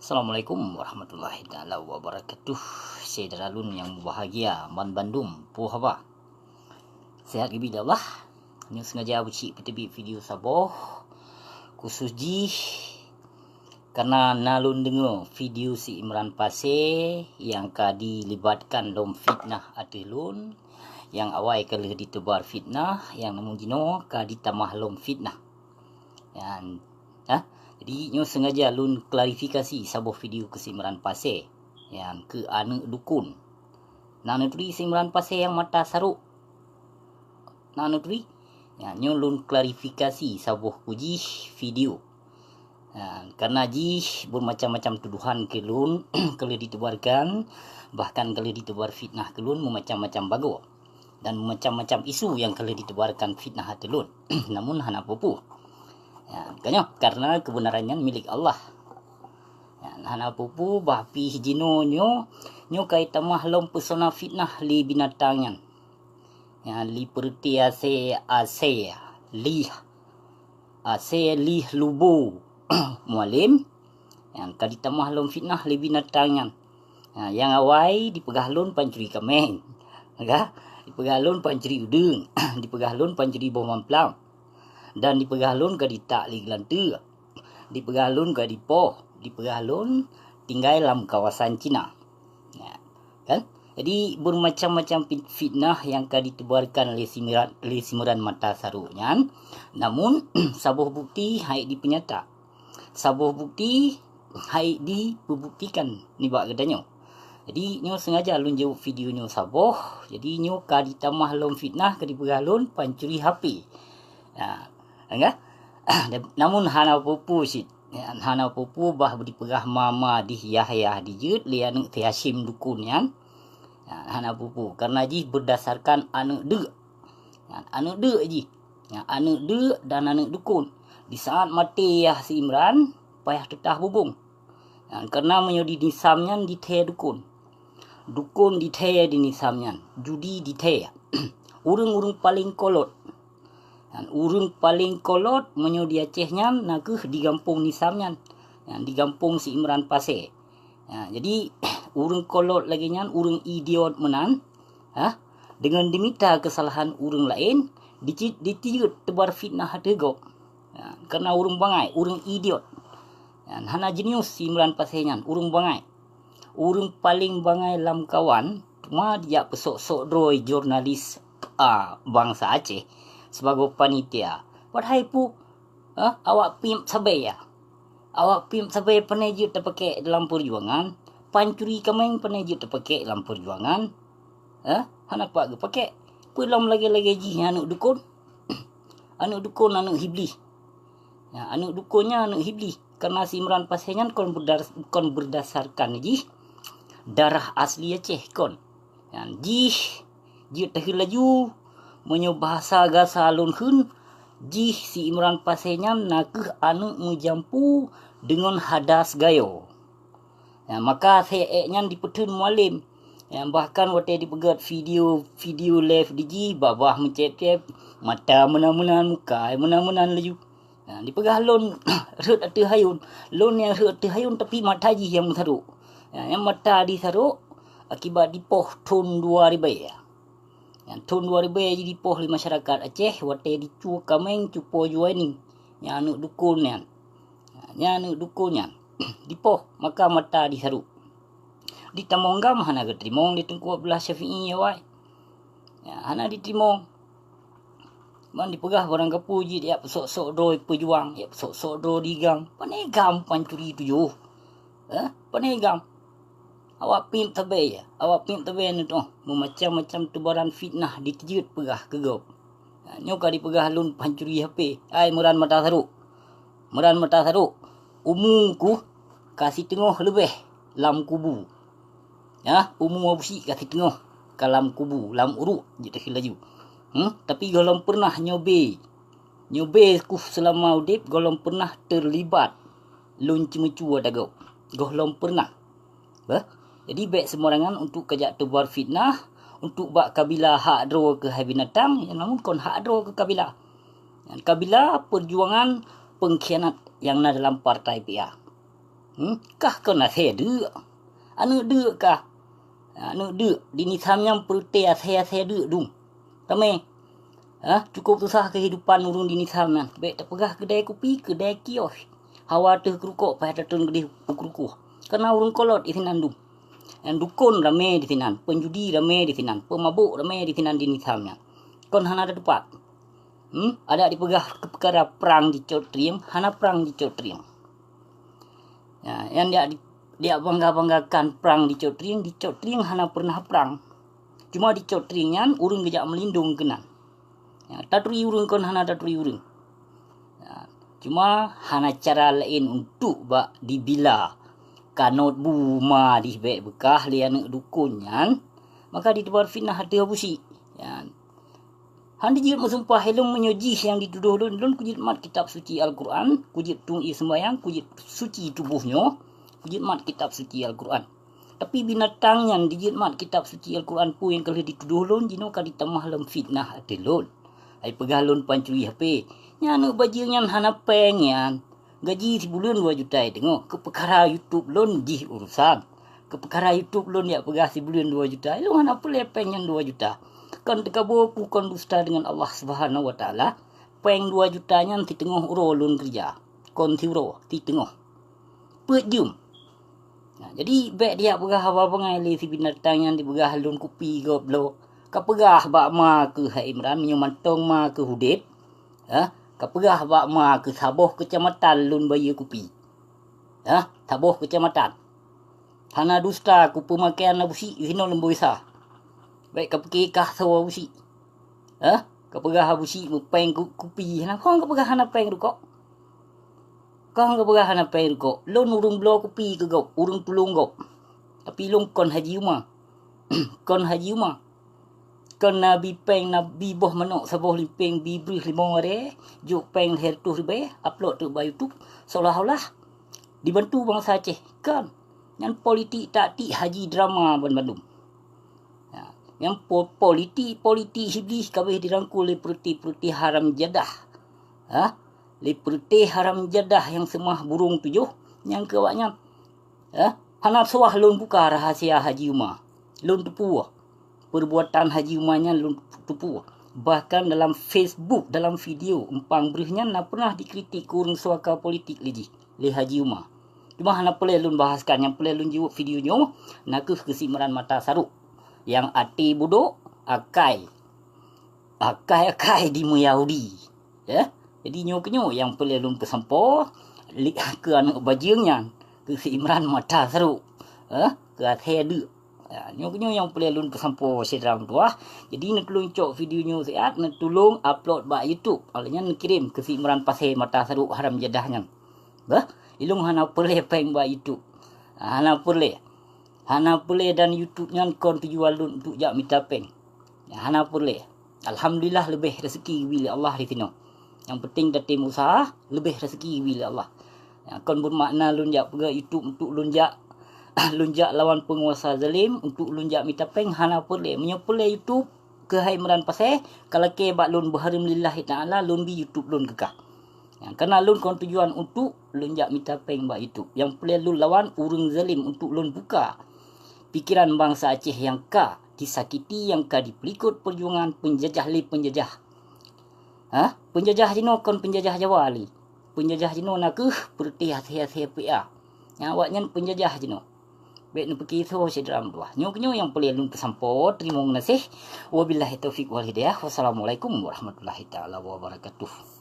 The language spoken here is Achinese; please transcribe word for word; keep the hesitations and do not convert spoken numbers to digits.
Assalamualaikum warahmatullahi taala wabarakatuh. Syedara lôn nyang mubahgia ban bandum, peue haba? Sehat keubiet Allah. Nyoe sengaja Abusyik peuteubiet video saboh khusus jih karena na lôn deungoe video si Imran Pasé nyang ka dilibatkan lom fitnah ateueh lôn, nyang awai ka lheueh ditebar fitnah, nyang namun jinoe ka ditamah lom fitnah. Nyan, ha? Jadi nyoe sengaja lôn klarifikasi saboh video keu si Imran Pasé, nyan keu aneuk dukon. Na neuturi si Imran Pasé nyang mata sarok? Na neuturi? Nyan, nyoe lôn klarifikasi saboh keu jih video. Ha, karena jih beumacam-macam tuduhan keu lôn ka lheueh ditebarkan, bahkan ka lheueh ditebar fitnah keu lôn meumacam-macam bagoe dan meumacam-macam isu nyang ka lheueh ditebarkan fitnah ateueh lôn. Namun hana peue-peue. Ya, makanya, karena kebenaran nyan milik Allah. Ya, hana peue-peue, bah pih jinoe nyoe, nyoe ka itamah lom peusona fitnah lé binatang nyan. Ya, lé peureuti asée, asée, lih, asée lih lubo Mualem, nyang ka ditamah lom fitnah lé binatang nyan. Ha, nyang awai dipeugah lôn pancuri kaméng, ka dipeugah lôn pancuri udeueng, dipeugah lôn pancuri boh mamplam, dan dipeugah lôn ka ditak lé geulanteue, dipeugah lôn ka dipoh, dipeugah lôn tinggai lam kawasan Cina. Ya, kan? Jadi, bermacam-macam fit-, fitnah nyang ka ditebarkan lé si Imran, lé si Imran mata sarok nyan, namun saboh bukti hai dipeunyata. Saboh bukti hai dipeubuktikan nibak geutanyoe. Jadi, nyoe sengaja lôn jaweueb video nyoe saboh. Jadi, nyoe ka ditamah lom fitnah, ka dipeugah lôn pancuri H P. Nah, enggak? Namun hana peue-peue cit. Ya, hana peue-peue bah dipeugah mama dih yah-yah dijeuet lé aneuk si Hasyim dukon nyan. Ya, hana peue-peue, karena jih berdasarkan aneuk deuk. Ya, aneuk deuk jih. Ya, aneuk deuk dan aneuk dukon. Di saat maté yah si Imran, payah teutah bubong. Ya, karena meunyoe di nisam nyan dithèe dukon. Dukon dithèe di nisam nyan, judi dithèe. Ureueng-ureueng paleng kolot. Dan ureueng paleng kolot meunyoe di Aceh nyan na kheueh di gampông nisam nyan, nyan di gampông si Imran Pasé. Ha, jadi, ureueng kolot lagèe nyan, ureueng idiot meunan, ha, deungon dimita keusalahan ureueng laén, dicit-, ditiyeuet teubar fitnah ateueh gob. Ha, karena ureueng bangai, ureueng idiot. Dan hana jenius si Imran Pasé nyan, ureueng bangai. Ureueng paleng bangai lam kawan, teuma dijak peusok-sok droe jurnalis, a, bansa Aceh sibagoe panitia. Padahai peue, ha, awak piep sabe ya. Awak piep sabe pane jeuet tapakèk dalam peujuangan, pancuri kaméng pane jeuet tapakèk dalam peujuangan. Ha, hana pat geupakèk. Peue lom lagèe-lagèe jih nyan aneuk dukon. Aneuk dukon aneuk Iblih. Ya, aneuk dukon nyan aneuk Iblih. Karena si Imran Pasé nyan kon berdar-, kon berdasarkan jih darah asli Aceh kon. Nyan jih jeuet taheun laju, meunyoe bahasa gasa lôn kheun, jih si Imran Pasé nyan na kheueh aneuk meujampu deungon hadas gayo. Ya, maka asèe ék nyan dipeutheun Mualem. Ya, bahkan watèe dipeugèt video, video live di jih, babah meucép-cép, mata meunan-meunan, muka meunan-meunan laju. Ya, dipeugah lôn rhot ateueh ayôn. Lôn nyang rhot ateueh ayôn, tapi mata jih nyang meusarok. Ya, nyang mata disarok akibat dipoh thôn dua ribèe. Nyang thôn dua ribèe jih dipoh lé masyarakat Aceh watèe dicue kaméng cupo juani. Nyang aneuk dukon nyan. Nyang aneuk dukon nyan dipoh, maka mata disarok. Ditamong GAM hana geuteurimong lé Teungku Abdullah Syafi'i awai. Ya, hana diteurimong. Man dipeugah barang gapeue jih, jak peusok-sok droe peujuang, jak peusok-sok droe di GAM. Pane GAM pancuri tujoh? Eh, pane GAM? Awak piep sabe ya, awak piep sabe nyoe toh, meumacam-macam teubaran fitnah diteujeut peugah keu gob. Nyoe ka dipeugah lôn pancuri H P, ai Imran mata sarok. Imran mata sarok, umu ku ka siteungoh leubeh lam kubu. Ya, umu Abusyik ka siteungoh ka lam kubu, lam uruek jih taheun laju. Hmm, tapi gohlom peureunah nyoe bé. Nyoe bé ku seulama udeb gohlom peureunah teulibat lôn ceumeucue ata gob. Gohlom peureunah. Bah, jadi bèk seumarangan untuk kajak teubar fitnah, untuk bak kabila hak droe keuhai binatang, nyang namun kon hak droe keu kabila. Nyang kabila peujuangan peungkhianat nyang na dalam partai P A. Hmm? Kah kon asèe deuk. Aneuk deuk kah. Aneuk deuk di Nisam nyan peureutée asèe-asèe deuk dum. Ramé. Ha? Cukup susah keuhidupan ureuëng di Nisam nyan. Bèk tapeugah keudai kupi, keudai kios. Hawa teuh keurukok paih tatreun keudeh u keurukoh. Kana ureuëng kolot di sinan dum. Nyang dukon ramé di sinan, peunjudi ramé di sinan, peumabôk ramé di sinan di Nisam nyan. Kon hana teupat. Hmm? Adak dipeugah keu peukara prang dicot trieng, hana prang dicot trieng. Ya, nyang diak, diak bangga-banggakan prang dicot trieng, dicot trieng hana pernah prang. Cuma dicot trieng nyan ureuëng geujak meulindong keunan. Ya, taturi ureuëng kon hana taturi ureuëng. Ya, cuma hana cara laén untuk bak dibila. Kanot bu ma dih bèk beukah lé aneuk dukon nyan, maka diteubar fitnah ateueh Abusyik. Ya. Han jeuet meusumpah ilôn meunyoe jih nyang ditudoh lôn, lôn kujeuet mat kitab suci Al-Quran, kujeuet tueng ie seumbahyang, kujeuet suci tuboh nyoe, kujeuet mat kitab suci Al-Quran. Tapi binatang nyan dijeuet mat kitab suci Al-Quran peue nyang ka lheueh ditudoh lôn, jinoe ka jitamah lom fitnah ateueh lôn. Ai peugah lôn pancuri H P. Nyan aneuk bajeueng nyan hana péng nyan. Gaji sibuleuen dua juta teungoh. Keu peukara YouTube lôn jih urusan. Keu peukara YouTube lôn jak peugah sibuleuen dua juta. Ilôn hana peureulée péng nyan dua juta. Kon teukaboe peue kon dusta deungon Allah Subhanahu wa Taala. Péng dua juta nyan siteungoh uroe lôn keureuja. Kon siuroe, siteungoh. Peuet jeuem. Nah, jadi bèk dijak peugah haba bangai lé si binatang nyan dipeugah lôn kupi gob bloe. Ka peugah bak ma keuh hai Imran, meunyoe mantong ma keuh udeb, ha, ka peugah bak ma keuh saboh keucamatan lôn bayeue kupi. Ha, saboh keucamatan. Hana dusta kupeumakaian Abusyik jinoe lom boisa. Bèk ka pike kah soe Abusyik. Ha, ka peugah Abusyik meupéng ku-, kupi, hana kon ka peugah hana péng rukok. Kon ka peugah hana péng rukok, lôn ureuëng bloe kupi keu gob, ureuëng tulông gob. Tapi lôn kon Haji Uma. Kon Haji Uma. Kon na bi péng, na bi boh manok saboh lipéng, bi breueh limong aré, jok péng lhèe reutôh ribèe, upload teuk bak YouTube, seolah-olah dibantu bansa Aceh. Kon. Nyan politik taktik Haji drama banmandum. Ha, nyang po-, politik-politik Iblih ka abéh dirangkul lé peureute-peureute haram jadah. Ha? Lé peureute haram jadah nyang seumah burông tujoh, nyang keu awaknyan. Ha? Hana suah lôn buka rahasia Haji Uma. Lôn teupeue. Perbuatan Haji Uma nyan lôn teupeue. Bahkan dalam Facebook, dalam video Empang Breuh nyan na pernah dikritik keu ureuëng suaka politik lé jih, lé Haji Uma. Cuma hana peureulée lôn bahaskan, nyang peureulée lôn jaweueb video nyoe, na kheueh keu si Imran mata sarok. Nyang até budok, akai, akai-akai di Yahudi. Ya? Jadi nyoe keunyoe nyang peureulée lôn peusampoe, li-, keu aneuk bajeueng nyan, keu si Imran mata sarok. Ya? Keu asèe deuk. Ya, nyoe keunyoe nyang peureulée lôn peusampoe syedara meutuwah. Jadi neutulông cok video nyoe siat, neutulông upload bak YouTube. Óh lheueh nyan neukirém keu si Imran Pasé mata sarok haram jadah nyan. Bah, ilông hana peureulée péng bak YouTube. Hana peureulée. Hana peureulée dan YouTube nyan kon tujuan lôn untuk jak mita péng. Hana peureulée. Alhamdulillah leubeh rezeki geubri lé Allah disinoe. Nyang penting tatém useuha, leubeh rezeki geubri lé Allah. Nyang kon beumakna lôn jak peugah YouTube untuk lôn jak, lôn jak lawan peunguasa zalim, untuk lôn jak mita péng, hana peureulée. Meunyoe peureulée YouTube keuhai Imran Pasé, ka lakée bak lôn beuhareuem lillahi ta'ala, lôn bi YouTube lôn keu kah. Nyang kana lôn kon tujuan untuk lôn jak mita péng bak YouTube. Nyang peureulée lôn lawan ureuëng zalim untuk lôn buka pikiran bansa Aceh nyang ka disakiti, nyang ka dipeulikot peujuangan peunjajah lé peunjajah. Ha? Peunjajah jinoe kon peunjajah Jawa lé. Peunjajah jinoe na kheueh peureute asèe-asèe P A. Nyang awaknyan peunjajah jinoe. Bèk neupeukisoe syedara meutuwah. Nyoe keunyoe nyang peureulée lôn peusampoe. Teurimong gaséh. Wabillahi taufiq wal hidayah. Wassalamualaikum warahmatullahi taala wabarakatuh.